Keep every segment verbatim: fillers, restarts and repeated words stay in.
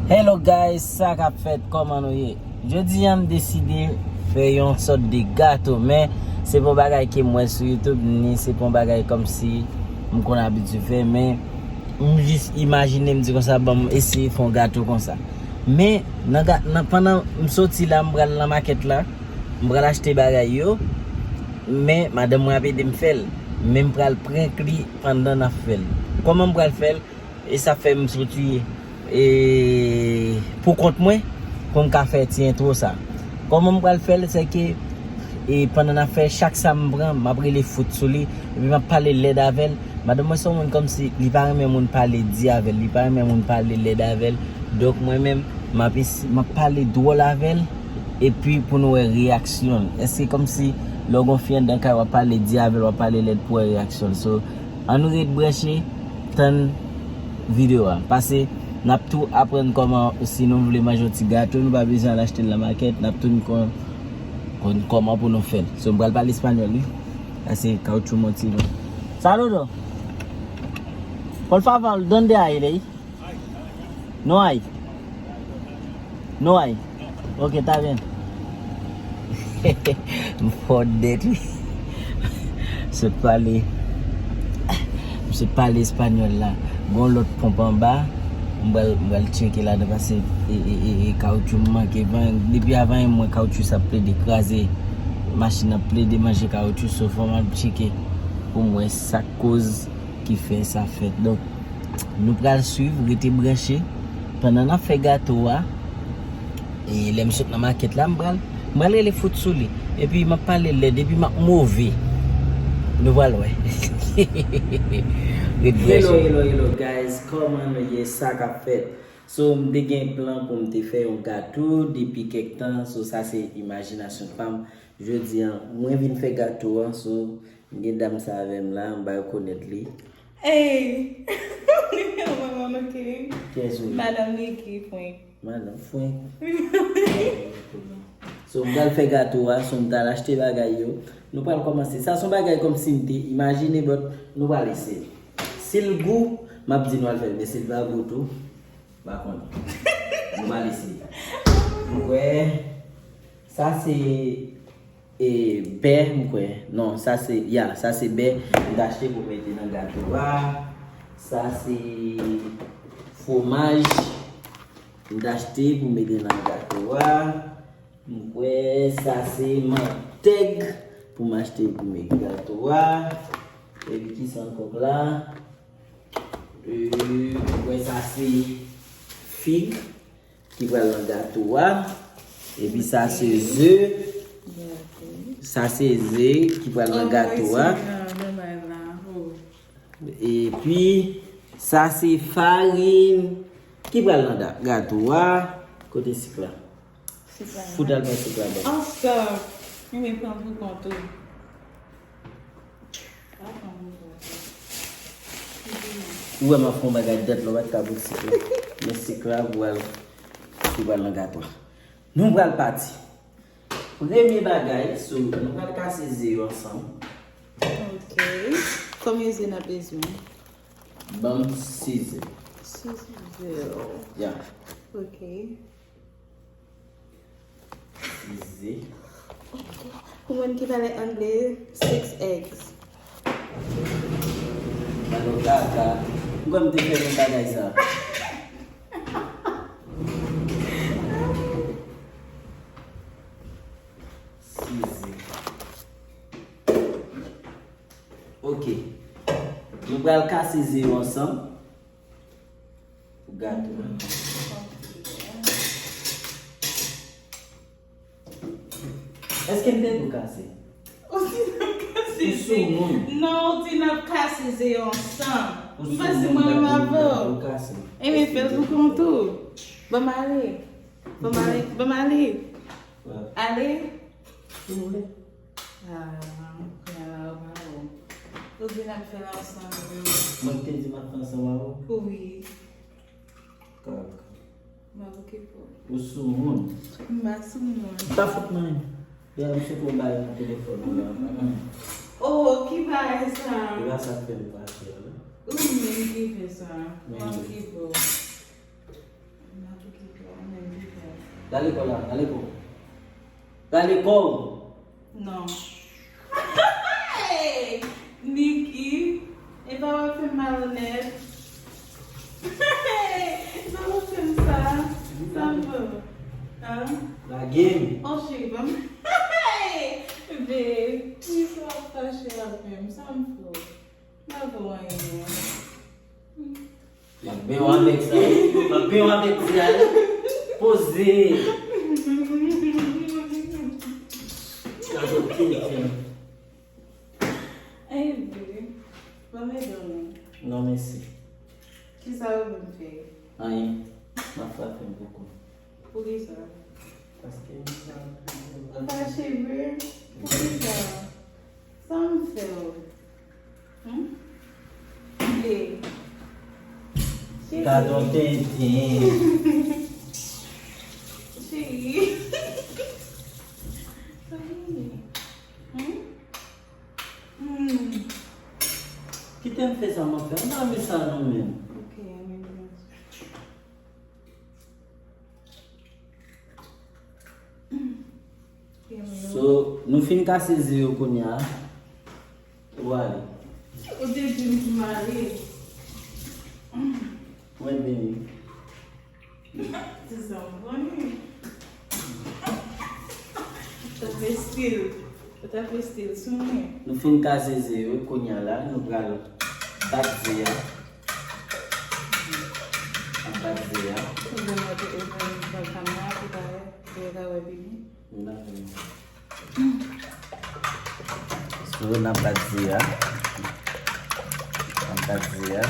Hello guys, sa k ap fèt? Kòman nou ye? Jodi a m deside fè yon sòt de gato, men se pa yon bagay ke m wè sou YouTube, ni se pa yon bagay kòmsi m konn abitye fè, men m jis imajine, m di konsa, ban m eseye fè yon gato konsa. Men nan, ga- nan pandan m soti la, m pral nan makèt la, m pral achte bagay yo, men madanm mwen ap ede m fè l, men m pral prank li pandan n ap fè l. Kòman m pral fè l? E sa fè m soti, e, pou kont mwen, pou m ka fè ti entwo sa. Kòman m pral fè l, se ke, e, pandan n ap fè, chak sa m pran, m ap rele fout sou li, epi m ap pale lèd avè l. Madanm mwen se yon moun kòmsi li pa renmen moun pale di avè l, li pa renmen moun pale lèd avè l. Donk mwen menm, m ap esi- m ap pale dwòl avè l, epi pou nou wè reyaksyon l. Èske kòmsi lè w gen yon fi anndan kay, w ap pale di avè l, w ap pale lèd pou wè reyaksyon l? So, ann nou ret branche, tann videyo a. Pase, n ap tou aprann kòman, si nou vle manje yon ti gato, nou pa bezwen al achte l nan makèt, n ap tou konn, konn kòman pou nou fè l. So, m pral pale espanyòl, wi. Pase, caocho motivo. Saludo. Por favor, ¿dónde hay, rey? No hay. No hay. Ok, está bien. M fò dèt, wi. M sot pale, m sot pale espanyòl la. Gon lòt ponp anba. M pral, m pral tcheke ladan pase e, e, e, e, kawoutchou m manke. Van, depi avan yon mwa kawoutchou sa ap plede kraze. Machin ap plede manje kawoutchou, so fò m al tcheke pou m wè sa k koz ki fè sa fèt. Donk, nou pral swiv, rete branche. Pandan n ap fè gato a, e lè m sot nan makèt la, m pral, m pral rele fout sou li. Epi m ap pale lèd, epi m ap move. Nou pral wè. Ret branche. Hello, hello, hello, guys. Kòman nou ye? Sa k ap fèt? So, m te gen plan pou m te fè yon gato depi kèk tan. So, sa se imajinasyon pa m. Jodi a, mwen vin fè gato a. So, m gen dam sa avè m la, m pa rekonèt li. Hey! Mwen, mwen, ok. Kiyès ou ye? Madanm Niki, frenk. Madanm frenk. So, m pral fè gato a, so m t al achte bagay yo. Nou pral kòmanse. Sa se yon bagay kòmsi m te imajine, but nou pral eseye. Si l gou, m ap di nou al fè l, men si l pa gou tou, m pa konnen. Nou pral eseye. M kwè, sa se E, bè, m kwè. Non, sa se, ya, sa se bè m t achte pou mete nan gato a. Sa se fwomaj m t achte pou mete nan gato a. M kwè sa se mantèg pou m achte pou mete gato a. Epi ki sa ankò la? E, m kwè sa se fig ki pral nan gato a. Epi sa se ze. Sa se ze ki pral nan gato a. Epi sa se farin ki pral nan da- gato a. Kote sik la? Fout al pran sik la ban m. Ansanm. Mwen pran pou kont ou. Ou wè m ap fè yon bagay dèt la, ou pa t ka bout sik la. Men sik la pou al, pou al nan gato a. Nou pral pati. Premye bagay, so, nou pral kase ze yo ansanm. Ok. Konbyen ze n ap bezwen? Ban m sis ze. Sis ze. Ya. Ok. Sis ze. Pou moun ki pale angle, six eggs. Gade kaka. M kwè m te fè menm bagay sa. Sis ze. Ok. Nou pral kase ze yo ansanm. Pou gato a. Èske m te di w kase? Ou di n ap kase ze. Ou sou moun. Non, ou di n ap kase ze yo ansanm. Ou sou moun, m panse mwen menm avè w. Ou kase. Enben, fè l pou kont ou. Ban m ale. Ban m ale. Ban m ale. Ale. Si w vle. Ah, ah, bravo. Ou di n ap fè l ansanm, wi. Mwen ki te di m ap fè ansanm avè w? Wi. Kaka. M ap okipe w. Ou sou moun. M pa sou moun. M pa fout nan. Ya, m sot yon bagay nan telefòn mwen la. Oh, ki bagay sa? E pa sa k fè m fache a, non. Ou menm ki fè sa. M ap okipe w. M ap okipe w. Rale kò w la, rale kò w. Rale kò w. Non. Hey! Niki, e pa w ap fè m malonèt. Hey! E pa w ap fè m sa. Sa m fè w? Hein? Lage m. Oh, cheri, ban m. Hey! Babe, poukisa w ap fache avè m? Sa m fè w? M pa fè w anyen, non. M ap benyen w avèk sa. M ap benyen w avèk sa. Poze. Sa sot tou, chen. Ey, bebe. Ban m ede w non. Non, mèsi. Kisa w vin fè? Anyen. M ap frape m pou kont. Poukisa? Paske m pa... Ou fache vre? Poukisa? Sa m fè w? Hmm? Ye. Cheri. Gadon tenten. Cheri. Sa vini? Hmm? Hmm. Kite m fè sa m ap fè. M pa renmen sa non, menm. Ok, ann al. So, nou fin kase ze yo kounye a. Ou ale. Ou te di m pou m ale. Mwen beni. Se sa m konnen. Ou t ap fè stil. Ou t ap fè stil sou mwen. Nou fin kase ze yo, kounye a la, nou pral bat ze a. N ap bat ze a. Ou gen mwen te ouvri yon kamera pou ta wè, pou yo ta wè bebe. N ap vini. So, n ap bat ze a. N ap bat ze a.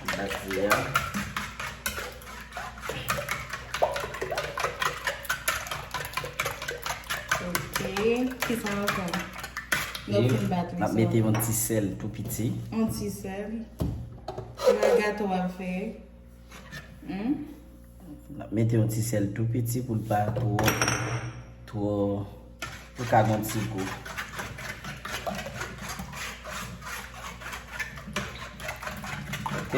N ap bat ze a. Ok. Kisa w ap fè? Lè w fin bat li, n ap mete yon ti sèl tou piti. Yon ti sèl. Se pa gato w ap fè. Hmm? N ap mete yon ti sèl tou piti pou l pa twò, twò, pou l ka gon ti gou. Ok?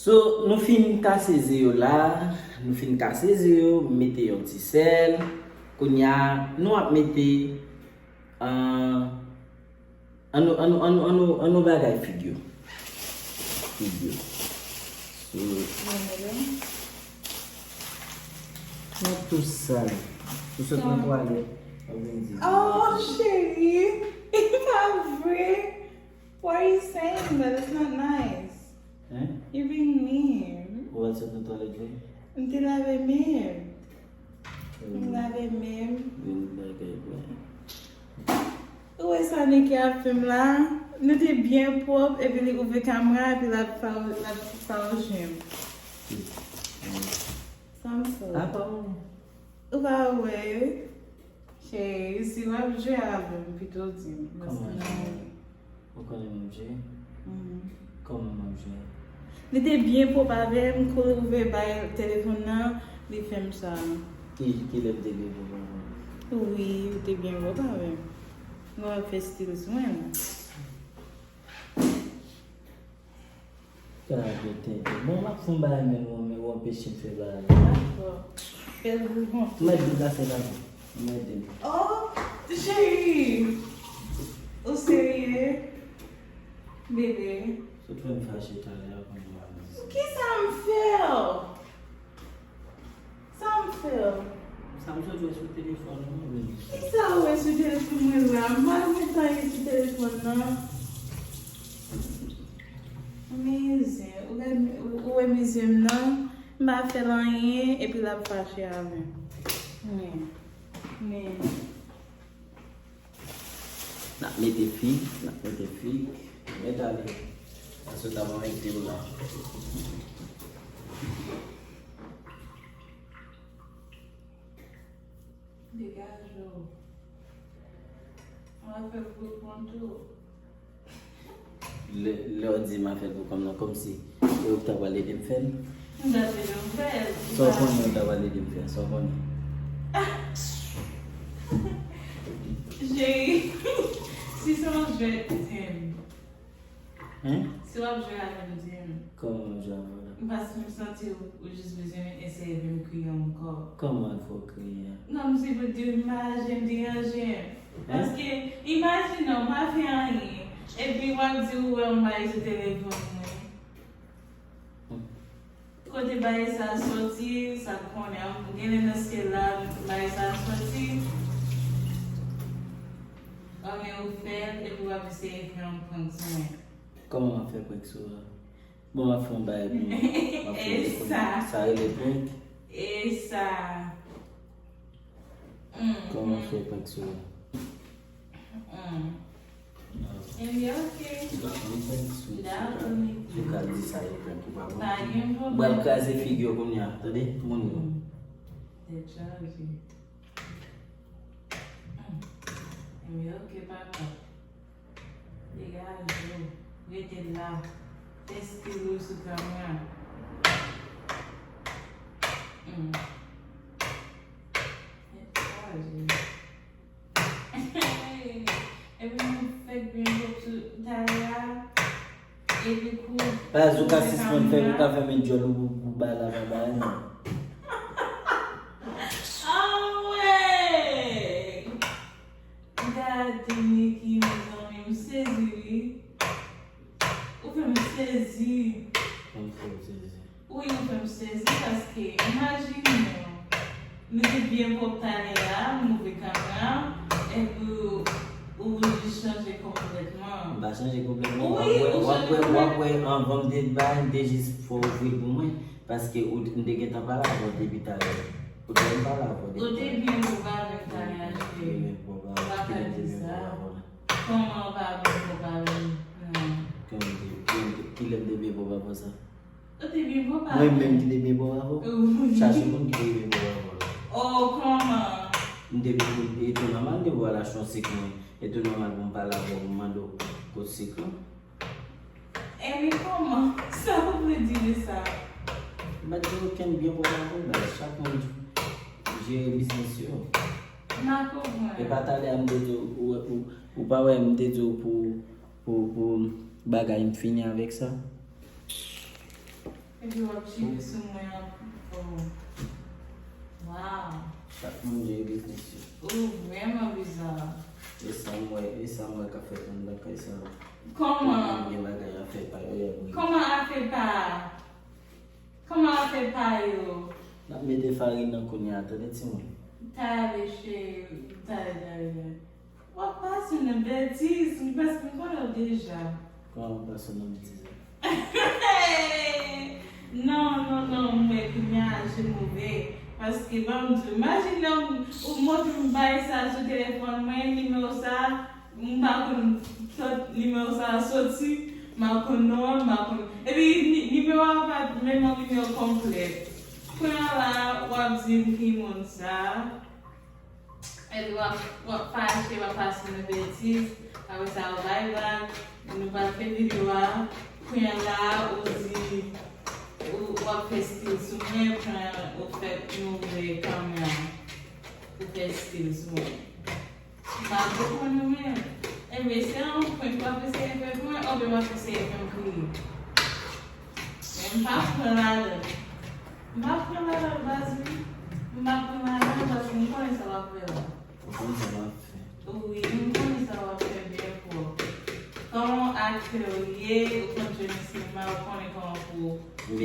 So, nou fin kase ze yo la, nou fin kase ze yo, m mete yon ti sèl. Kounye a, nou ap mete, ah, annou, annou, annou, annou, annou bagay fig yo. Fig yo. So, nou ap tou sal. Ou sot nan twalèt, w ap vin di. Oh, cheri, e pa vre. Why are you saying that? It's not nice. Hein? You're being mean. Ou al sot nan twalèt vre? M te lave men m. M lave men m. Yon bagay vre. Ou wè sa Niki ap fè m la? Nou te byen pwòp, epi li ouvri kamera, epi l ap faw-, l ap fawoche m. Sa m fè w? Apa w? Ou pa wè? Cheri, si w ap jwe avè m, pito di m. Kòman jwe? Ou konnen m ap jwe? Mhm. Kòman m ap jwe? Li te byen pwòp avè m, kou l ouvè bay telefòn nan, li fè m sa. Ki, kilè m te byen pwòp avè w? Wi, ou te byen pwòp avè m. Lè w ap fè stil sou mwen la. Gade tenten. Bon, m ap fè yon bagay, men ou, men ou anpeche m fè bagay. Dakò. Fè l pou kont ou. Mèt deplase la. Mèt de. Oh, cheri! Ou serye? Bebe. Sot fè m fache talè a, konn m pa renmen sa. Kisa m fè w? Sa m fè w? Sa m sot wè sou telefòn ou, mwen. Kisa w wè sou telefòn mwen la? M pa t met anyen sou telefòn nan. Mizè, ou gad, ou, ou wè mizè m nan? M pa fè l anyen, epi l ap fache avè m. Men, men. N ap mete fig, n ap mete fig. Mèt ale. Paske w t ap anmède m la. Degaje w. Mwen fè gwo kont ou. Lè, lè w di m afè gwo kòm nan, kòmsi e ou ki ta pral ede m fè l? M ta t ede w fè l. Sa w konnen ou ta pral ede m fè? Sa w konnen? Ah! Cheri, si se yon jwèt, di m. Hein? Si w ap jwe avè m, di m. Kòman w ap jwe avè w la? Paske m santi w, ou jis bezwen eseye fè m kriye ankò. Kòman l fè w kriye a? Non, m se pou di w, m pa lage m, deranje m. Hein? Paske, imajine w pa fè anyen, epi w ap di ou wè yon bagay sou telefòn mwen. Kote bagay sa soti, sa konnen, gen lè nan syèl la, bagay sa soti. Anyen ou fè l, epi w ap eseye fè yon prank sou mwen. Kòman m ap fè prank sou ou a? Bon, m ap fè yon bagay pou mwen. M ap fè E sa. Sa rele prank? E sa. Mm, Kòman m mm, fè prank sou ou? Mm. Ebyen, oke. M ap fè prank sou ou. Dakò, Niki. Ou ka di sa e prank ou pa bon. Pa gen M pral pwoblèm. Kraze figi w kounye a, tande? Moun yo. Tèt chaje. Ebyen, oke, papa. Degaje w. Rete la. Fè stil ou sou kamera. Hmm. Tèt chaje. Epi nou fèk vin sou talè a. Epi kou. Paz, ou ka sispann fè, ou ka fèmen djòl ou pou, pou bagay la pa bagay non. Anmwey! Gade Niki, mezanmi, m sezi wi. Ou fè m sezi. Kòman fè w sezi? Wi, ou fè m sezi paske imajine w, nou te byen pwòp talè a, m ouvri kamera, epi ou jis chanje konplètman. M pa chanje konplètman. W ap wè, w ap wè, w ap wè anvan m te bay, m te jis fè w ouvri l pou mwen, paske ou, m te gentan pale avè w depi talè. Ou te wè m pale avè w depi talè. Ou te byen pwòp avè m talè a, cheri. Ou te byen pwòp avè m. Ou pa ka di sa. Kòman w pa byen pwòp avè m? Non. Kilè m te, kilè m te, kilè m te byen pwòp avè w sa? Ou te byen pwòp avè m. Mwen menm ki te byen pwòp avè w? Wi. Chache moun ki te byen pwòp avè w la. Oh, kòman? M te, e tou nòmal m te wè w al achte yon sik mwen. E tou nòmal pou m pale avè w, pou m mande w kot sik lan. Ebyen kòman? Sa ou vle di de sa? M pa t di okenn byen pwòp avè w, baz. Chak moun jere biznis yo. M pa konprann. E pa talè a m te di w, ou, ou, ou pa wè m te di w pou, pou, pou bagay m fini avèk sa? Epi w ap chire sou mwen an. Oh. Wow. Chak moun jere biznis yo. Ou vrèman biza. E sa m wè, e sa m wè k ap fèt anndan kay sa. Kòman? Gen bagay afè pa yo y ap regle. Kòman afè pa? Kòman afè pa yo? N ap mete farin nan kounye a, tande timoun. Tale cheri, tale, tale, tale. W ap pase nan betiz, paske m konnen w deja. Kòman m pase nan betiz la? Non, non, non, m wè kounye a je move. Paske, ban m di w, imajine w, ou montre m bagay sa sou telefòn mwen, nimewo sa, m pa konn kot nimewo sa soti, m pa konn non an, m pa konn. Epi, ni-, nimewo a pa t menm yon nimewo konplèt. Kounye a la, w ap di m ki moun sa. Epi w ap, w ap fache, w ap pase nan betiz. Apre sa, w bay vag, nou pral fè videyo a. Kounye a la, ou di, ou, w ap fè stil sou mwen, pran, ou fè, nou ouvri kamera. Ou fè stil sou mwen. M pa konprann ou menm. Ebyen, se yon prank w ap eseye fè pou mwen, oubyen w ap eseye fè m kriye? Men m pa pran ladan. M pa pran ladan baz wi. M pa pran ladan paske m konnen sa w ap fè la. Ou konn sa m ap fè. Wi, m konnen sa w ap fè byen pwòp. Kòman w aktè w ye, ou konn jwe nan sinema, ou konnen kòman pou, pou, pou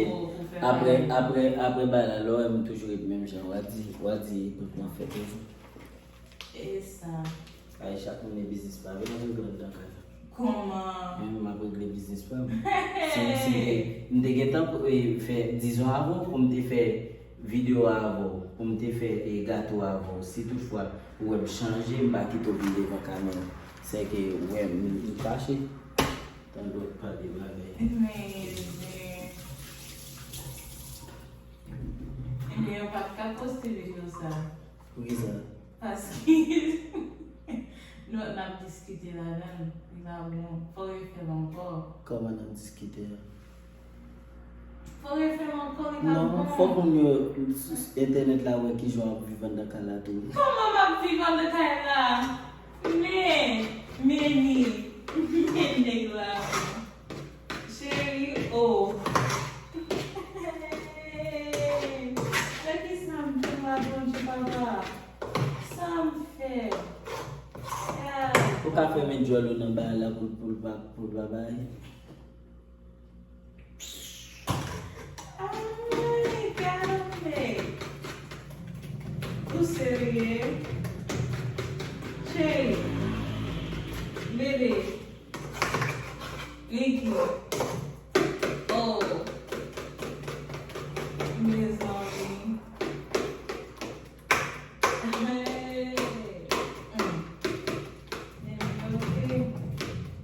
fè bagay. Apre, apre, apre bagay la, lè w wè m toujou ret menm jan, w a di, w a di tout m ap fè toujou. E sa. Ay, chak moun gen biznis pa yo, mwen regle anndan kay la. Kòman? Mwen menm, m ap regle biznis pa m. Si, si m te, m te gentan, eh, fè, dizon avè w, pou m te fè videyo a avè w, pou m te fè, eh, gato a avè w. Si toutfwa ou wè m chanje, m pa kite w vin devan kamera. Sèke ou wè m, m fache. Tann lòt pa de bagay. Men, men, ebyen, yo pa t ka poste videyo sa. Poukisa? Paske nou, n ap diskite ladan l, li pa bon. Fò w refè l ankò. Kòman n ap diskite a? Ou refè m ankò, li pa bon. Non, fòk moun yo sou entènèt la wè kijan w ap viv anndan kay la tou. Kòman m ap viv anndan kay la? Men, men ni, men nèg la. Cheri, oh. Nan kisa m tonbe la, Bondye papa? Sa m fè? Ah. Ou ka fèmen djòl ou nan bagay la pou, pou l pa, pou l pa bay? Ay, gade. Ou serye? Cheri. Bebe. Ricky. Oh. Mezanmi. Hey. Mm. Men ok.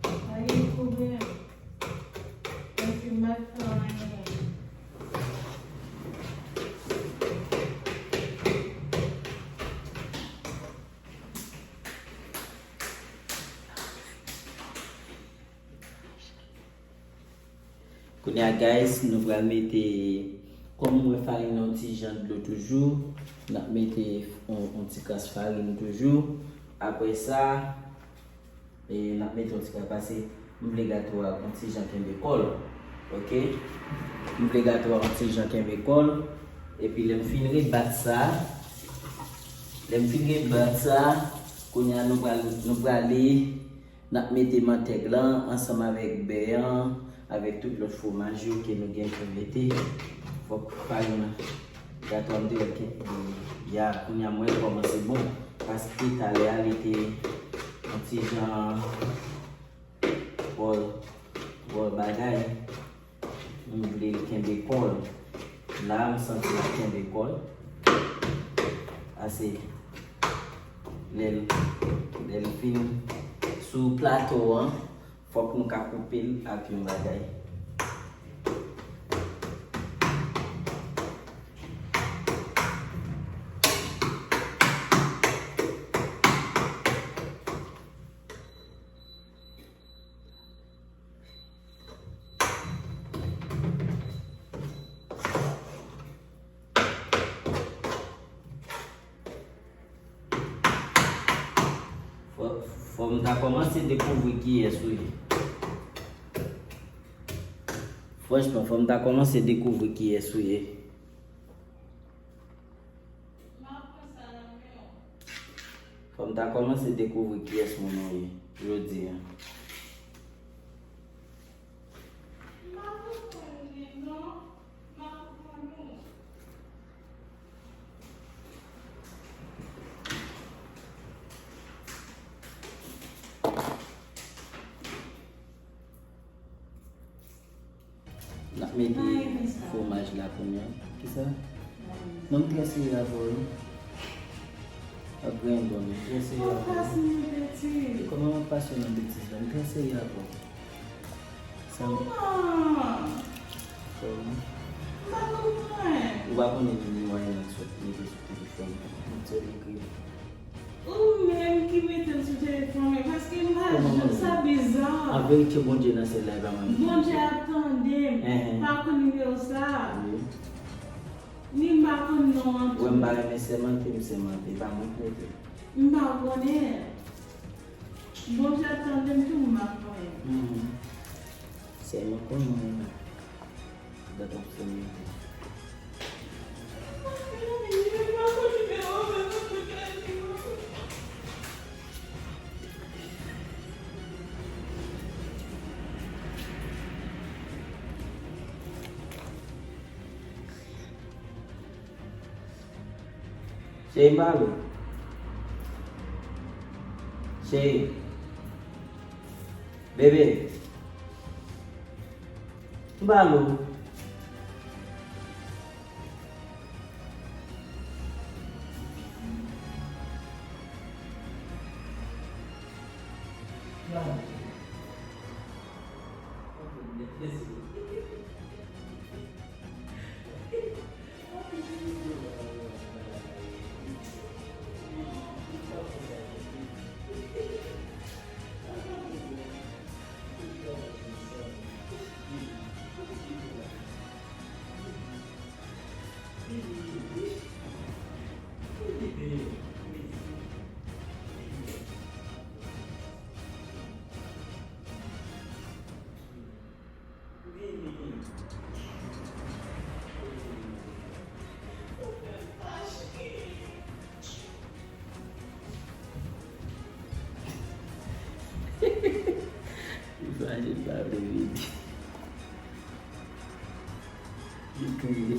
Pa gen pwoblèm. Paske m pa t fè anyen. Kounye a, guys, nou pral mete, kòm mwen farin nan yon ti jan dlo toujou, n ap mete yon, yon ti kras farin toujou. Apre sa, e, n ap mete yon ti kras, pase m vle gato a yon ti jan kenbe kò l. Ok? M vle gato a yon ti jan kenbe kò l. Epi lè m fin rebat sa, lè m fin rebat sa, kounye a nou pral, nou prale N ap mete mantèg lan ansanm avèk bè an, avèk tout lòt fwomaj yo ke nou gen pou mete. Fòk farin nan gato a m te wè ke, ya, kounye a mwen kòmanse bon. Paske talè a li te yon ti jan wòl, wòl bagay. M vle l kenbe kò l. La, m santi l ap kenbe kò l. Ase, lè l, lè l fin sou plato an, fòk nou ka koupe l ak yon bagay. Fò, fò m ta kòmanse dekouvri kiyès ou ye. Franchman, fò m ta kòmanse dekouvri kiyès ou ye. Fò m ta kòmanse dekouvri kiyès moun ou ye jodi a. N ap mete fwomaj la kounye a. Kisa? Non, m trè serye avè w, wi. W ap gen bon, m trè serye avè w. Kòman w ap pase nan betiz la? M trè serye avè w. Sa m... Kòman? Kòman? M pa konprann. Ou pa konnen ki nimewo a sot mete sou telefòn nan. M te ekri. Ou menm ki mete l sou telefòn mwen, paske m pa janm, sa biza. An verite, Bondye nan syèl la, e pa mwen. Bondye ap tande m. Pa konn nimewo sa. Wi. Ni m pa konn non an tou. Ou wè m pa renmen sèmante, m sèmante, e pa mwen k mete l. M pa konnen. Bondye ap tande m tou, m pa konnen. Sèlman konnen mwen menm. Dat ap fè mete. Cheri, m pa lou. Cheri. Bebe. M pa lou. M pa lou. Sa se pa vre, vre. Li kriye.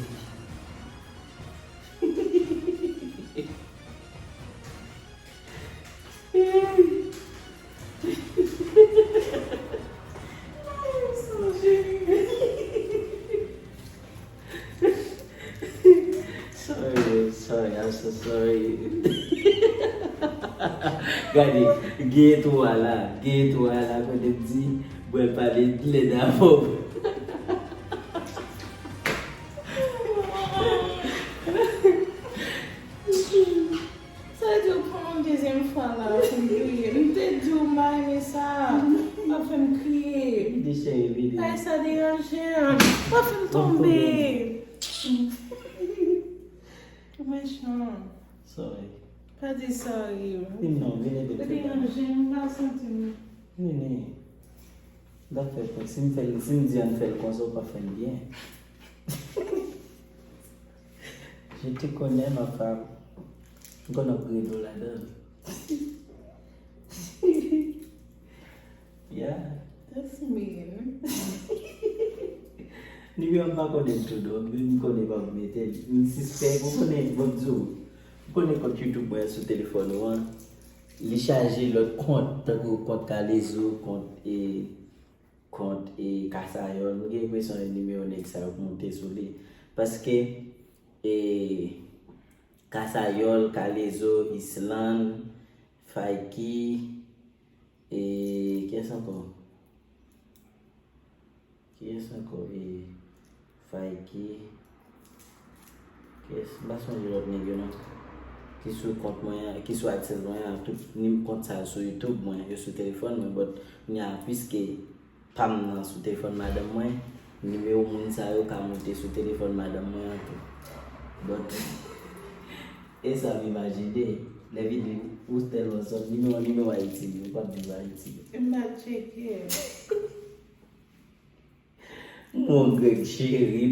Sorry, sorry, I'm so sorry. Gade, gen etwa la, gen etwa la, kote m di, mwen pale lè davò. Sa vle di w pran yon dezyèm fwa la pou m kriye. M te di w m pa renmen sa. W ap fè m kriye. Vini, cheri, vini. Bagay sa deranje m. W ap fè m tonbe. Ou mechan. Sorry. Pa di sorry. Vini non, vini, vini. Ou deranje m, m pa santi m. Vini. M t ap fè l konsa. Si m fè l, si m di ann fè l konsa, ou p ap fè l byen. Je te connais, ma femme. M konn ap rele w ladan l. Yeah. That's mean. Nimewo m pa konnen l tou, donk m konnen m ap mete l. M sispèk, ou konnen, bon, m di w, ou konnen kont YouTube mwen sou telefòn ou an, li chaje lòt kont, tankou kont Kalezo, kont, e, kont, e, Kasayòl. M gen enpresyon e nimewo nèg sa yo k monte sou li. Paske, e, Kasayòl, Kalezo, Island, Fayki, e, kiyès ankò? Kiyès ankò? E, Fayki. Kiyès? M pa sonje lòt nèg yo non. Ki sou kont mwen an, ki sou AdSense mwen an, tout nim-, kont sa yo sou YouTube mwen, yo sou telefòn mwen, but kounye a, piske pa m nan sou telefòn madanm mwen, nimewo moun sa yo ka monte sou telefòn madanm mwen an tou. But, e sa m imajine, lè vini, ou tèlman sòt, nimewo, nimewo Ayiti, ou p ap viv Ayiti. M pa tcheke. Mon Greg cheri.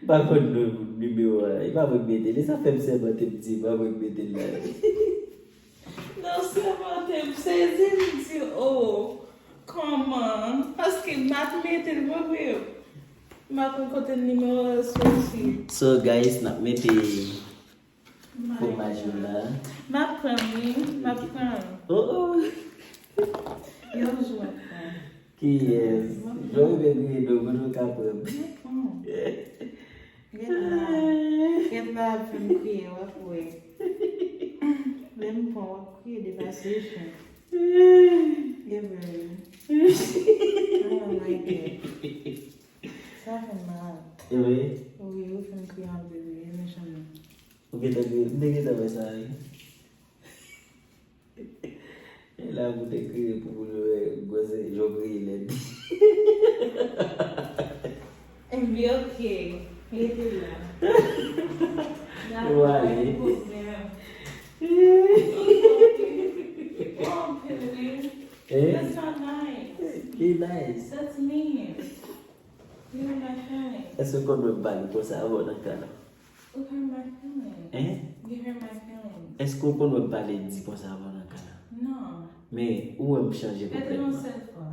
M pa konn non nimewo a. E pa mwen k mete l. E sa fè m sèmante m di e pa mwen k mete l la. Non sèlman te m sezi, m di, "Oh, kòman?" Paske m ap mete l, mwen menm. M pa konn kote nimewo a soti. So, guys, n ap mete fwomaj yo la. M ap pran, wi, m ap pran. Oh, oh. Yon jou m ap pran. Kiyès? Jan w vin griye do, kote w ka pran? M ap pran. Gèt la, gèt la ap fè m kriye, w ap wè. Lè m pran, w ap kriye de passion. Gèt la, wi. I don't like it. Sa fè m mal. E vre? Wi, ou fè m kriye anpil, wi, e mechan non. Ou gentan kriye? M te gentan wè sa, wi. E la pou te kriye pou moun yo wè gwosè jan w kriye lèd. Ebyen, ok. Rete la. Ou ale. Pwoblèm. Oh, baby. Eh? That's not nice. Li nice. That's mean. You hurt my feelings. Èske w konn wè m pale konsa avè w nan kay la? You hurt my feelings. Hein? You hurt my feelings. Èske w konn wè m pale di konsa avè w nan kay la? Non. Men, ou wè m chanje konplètman. Pèdi yon sèl fwa.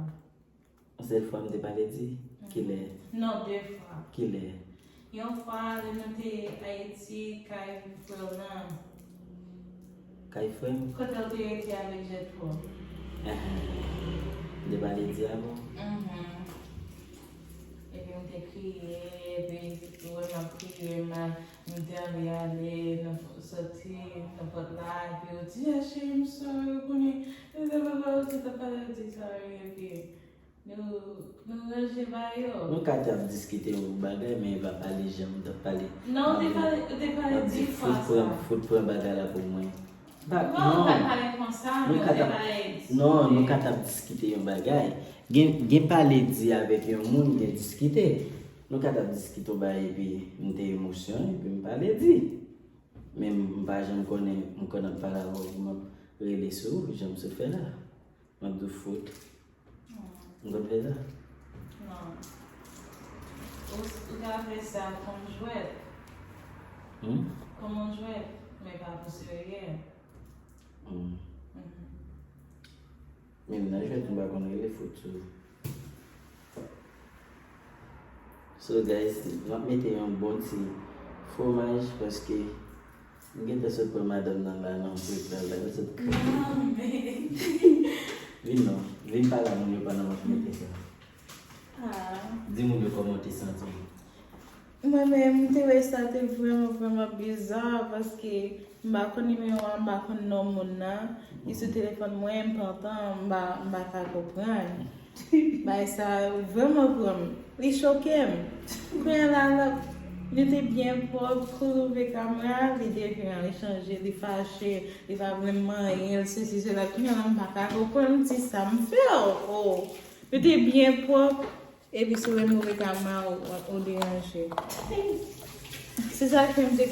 Yon sèl fwa m te pale di? Kilè? Non, de fwa. Kilè? Yon fwa, lè nou te Ayiti, kay frè w lan. Kay frè m? Kote w te rete avèk Jètwo. Ahan. M te pale di avè w? Mhm. Epi m te kriye, epi ou wè m ap kriye, m a, m te anvi ale, nou soti nan pòt la, epi ou di, "Ah, cheri, m sorry, ou konnen, blablabla," ou te t ap pale, ou di, "Sorry," epi nou, nou ranje bagay yo. Nou ka t ap diskite yon bagay, men e pa pale jan m t ap pale. Non, ou te pale, ou te pale di fwa sa. Fout pran, fout pran bagay la pou mwen. Ba, non, non, ou pa t pale konsa, men ou te pale di. Non, nou ka t ap diskite yon bagay. Gen, gen pale di avèk yon moun, gen diskite. Nou ka t ap diskite yon bagay epi m te emosyon, epi m pale di. Men m pa janm konnen, m konn ap pale avè w, m ap rele sou ou, jan m sot fè la. M ap di w fout. Hmm. M konn fè sa? Non. Ou, ou ka fè sa kòm jwèt. Hmm? Kòm yon jwèt, men pa pou serye. Hmm. Mhm. Menm nan jwèt, m pa konn rele fout sou. So guys, m ap mete yon bon ti fwomaj paske m gentan sot pran madanm nan la nan prank la, la, l sot kriye. Non, men. Vin non, vin pale a moun yo pandan m ap mete sa. Ah. Di moun yo kòman w te santi w. Mwen menm, m te wè sa te vrèman, vrèman biza, paske m pa konn nimewo a, m pa konn non moun nan. Li sou telefòn mwen, m pa antann, m pa, m pa ka konprann. Bagay sa vrèman pran m. Li choke m. Kounye a la, la, li te byen pwòp, kou l ouvè kamera, li deviran, li chanje, li fache, li pa renmen anyen, l sesi, sela. Kounye a la, m pa ka konprann, m di sa m fè w, o. Li te byen pwòp. Epi si w wè m ouvè kamera, w, w, ou deranje. Se sa k fè m te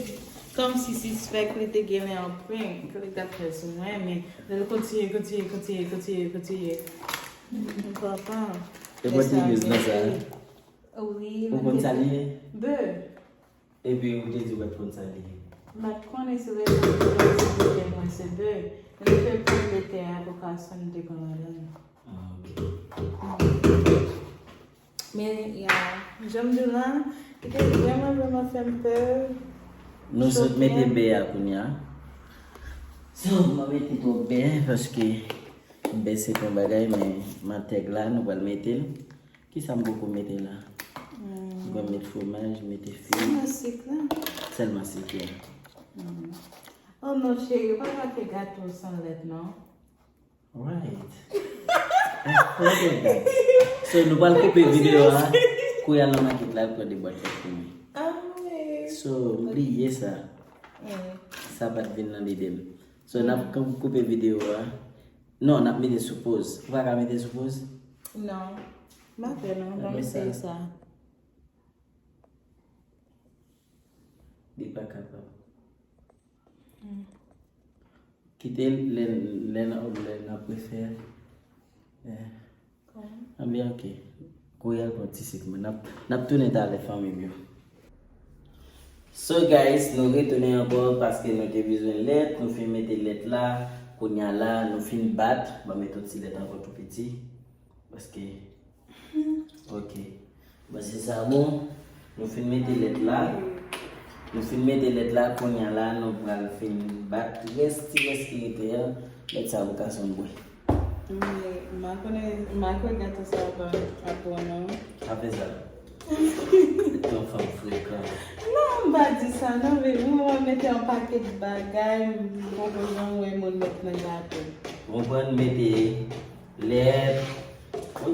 kòmsi sispèk li te genlè an prank li t ap fè sou mwen, men lè l kontinye, kontinye, kontinye, kontinye, kontinye, m kontan. E mwen te yous nan sa. Wi, ou konn sa li ye? Bè. Epi ou te di ou pa t konn sa li ye. M pa t konnen se rezon ki fè l te di mwen se bè. Lè l fè pòm de tè a, pou Carson te pran ladan l. Ah, ok. Men, ya, jan m di w la, li te vrèman, vrèman fè m pè. Nou sot mete bè a kounye a. So, m pa mete twòp bè, paske bè se pa yon bagay, men mantèg la, nou pral mete l. Kisa m poko mete la? Hmm. M pral met fwomaj, mete fil. Sèlman sik la? Sèlman sik, yeah. Hmm. Oh non, cheri, ou pa ka fè gato san lèt, non. Right. I forget that. So, nou pral koupe videyo a. Kou y al nan makèt la, pran de bwat lèt pou mwen. Ah, wi. So, m bliye sa. Hmm. Sa pa t vin nan lide m. So, n ap koupe videyo a. Non, n ap mete sou poz. Ou pa ka mete sou poz? Non. M pa fè non, ban m eseye sa. Li pa kapab. Hmm. Kite l lè, lè n, lè n ap refè. Eh. Anben, ok. Kouri al pran ti sik mwen. N ap, n ap tounen talè, fanmi m yo. So, guys, nou retounen ankò paske nou te bezwen lèt. Nou fin mete lèt la. Kounye a la, nou fin bat. Ban m met yon ti lèt ankò tou piti. Paske, ok. Bon, se sa bon. Nou fin mete lèt la. Nou fin mete lèt la, kounye a la, nou pral fin bat rès, ti rès ki rete a. Lèt sa pou Carson bwè. Men, m pa konnen, m pa kwè gato sa ap, ap bon, non. Apre sa. Yon fanm frekan. Non, m pa di sa, non, men mwen, mwen mete yon pakèt bagay, m poko janm wè moun met nan gato. Ou konprann, mete lèt. Wi.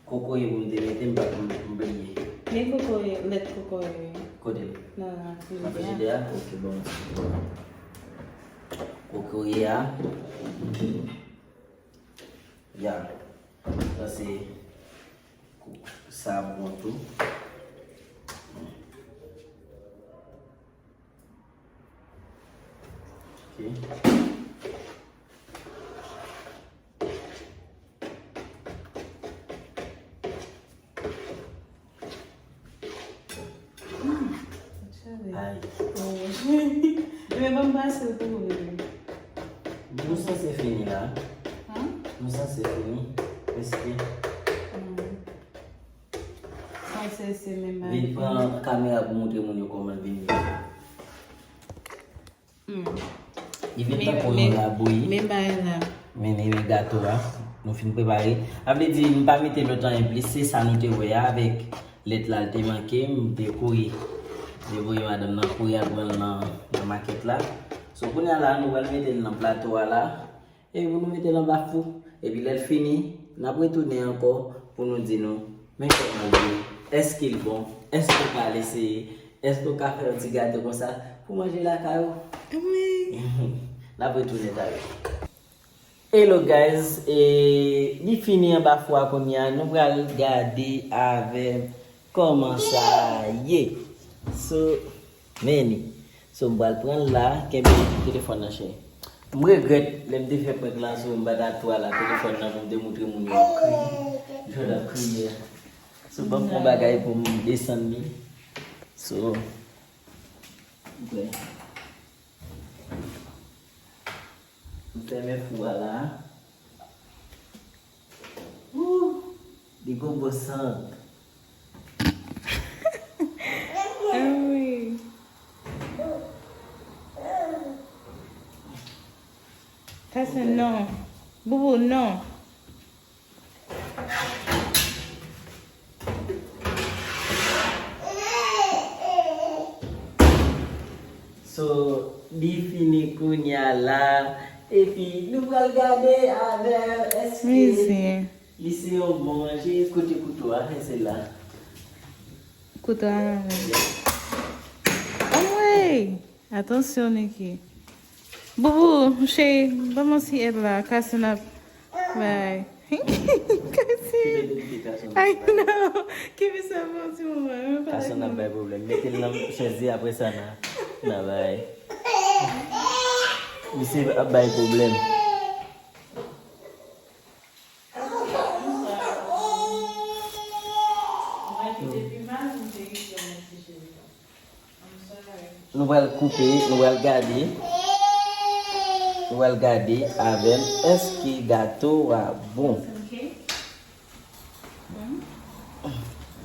Kokoye pou m te mete, m pa, m, m bliye. Men kokoye, lèt kokoye. Kote l? Nan frijidè a. Nan frijidè a? Ok, bon. Kokoye a. Ya. Sa se sa bon tou. Ok. Ay. Men ban m pase l pou ou, bebe. Nou sanse fini la. Hein? Nou sanse fini. Prèske. Hmm. Sanse se menm bagay. Vin pran kamera pou montre moun yo kòman l vin ye. Hmm. Li vin tankou yon labouyi. Men bagay la. Men, men, men gato a. Nou fin prepare. Sa vle di, m pa mete lòt anyen plis. Se sa nou te wè a avèk lèt la, l te manke. M te kouri. M te voye madanm nan kouri al pran l nan, nan makèt la. So, kounye a la, nou pral mete l nan plato a la. E pou nou mete l anba fou. Epi lè l fini, n ap retounen ankò pou nou di nou, men kòman l ye, èske l bon, èske w ka al eseye, èske w ka fè yon ti gato konsa pou manje lakay ou? Wi. N ap retounen talè. Hello guys, e, li fini anba fou a kounye a, nou pral gade avè m kòman sa ye. So, men li. So, m pral pran l la, kenbe telefòn nan, cheri. M regrèt, lè m te fè prank la sou ou, m pa ta tou ala telefòn nan pou m te montre moun yo ap kriye. Jòd ap kriye. So, ban m pran bagay pou m desann li. So, m fèmen fou a la. Li gon bon sant. Anmwey. Sa se non. Boubou, non. So, li fini kounya la. Epi, nou pral gade avè l. Èske li se yon bon manje? Kote kouto a? Se la. Kouto a la menm. Anmwey! Atansyon, Niki. Boubou, cheri, ban m yon ti èd la. Kason ap bay. Kason. Ay, non. Kebe sa pou yon ti moman. Kason ap bay pwoblèm. Mete l nan chèz li, apre sa, n a, n a bay. Misye ap bay pwoblèm. Nou pral koupe, nou pral gade. Nou pral gade avè m èske gato a bon.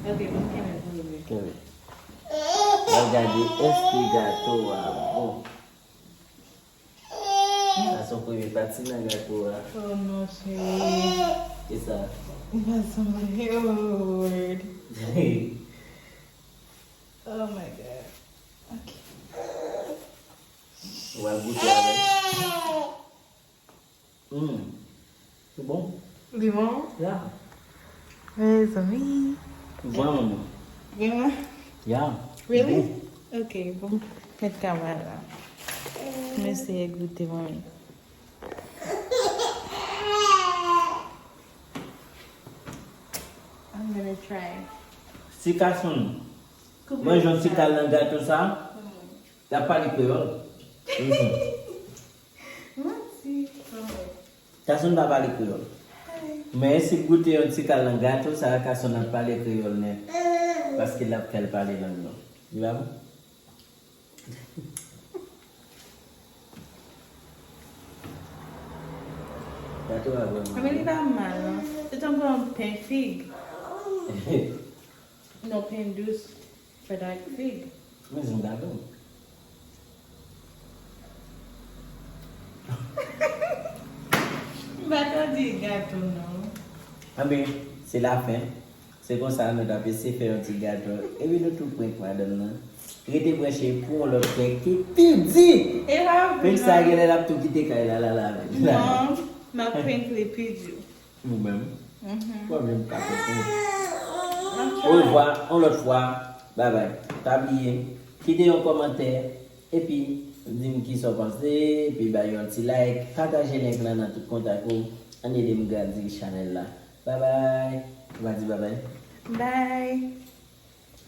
Kenbe. Nou pral gade èske gato a bon. Sa se yon premye pati nan gato a. Oh non, cheri. Kisa? It has somebody. Oh, Lord. Oh my God. Ok. Ou al goute avè l. Hmm. Li bon? Li bon? Ya. Mezanmi. Bon. Vrèman? Ya. Really? Ok, bon. Met kamera la. M eseye goute, manmi. I'm gonna try. Si Kason manje yon ti kal nan gato sa, l ap pale kreyòl. Mhm. Manti. Kason pa pale kreyòl. Men si goute yon ti kal nan gato sa, Kason ap pale kreyòl nèt. Paske l ap fè l pale lang nan. Li pa bon? Gato a vrèman. Men li pa mal, non. Se tankou yon pen fig. Non, pen dous. Fè avèk fig. Men se yon gato. M pa t di gato, non. Anben, se lafen. Se konsa nou t ap eseye fè yon ti gato. Epi nou tou prank madanm nan. Rete branche pou yon lòt prank ki pi di. E pa vre, Prank sa non. Genlè l ap tou kite kay la, la, la avè l. Non, m ap prank li pi di. Ou menm? Mhm. Ou menm pa konprann. M ap Orevwa, try. Yon lòt fwa. Babay. Pa bliye, kite yon kòmantè. Epi, di m kisa w panse. Epi, bay yon ti like. Pataje link lan nan tout kontak ou. Ann ede m grandi chanèl la. Babay. Ou pa di babay? Bye.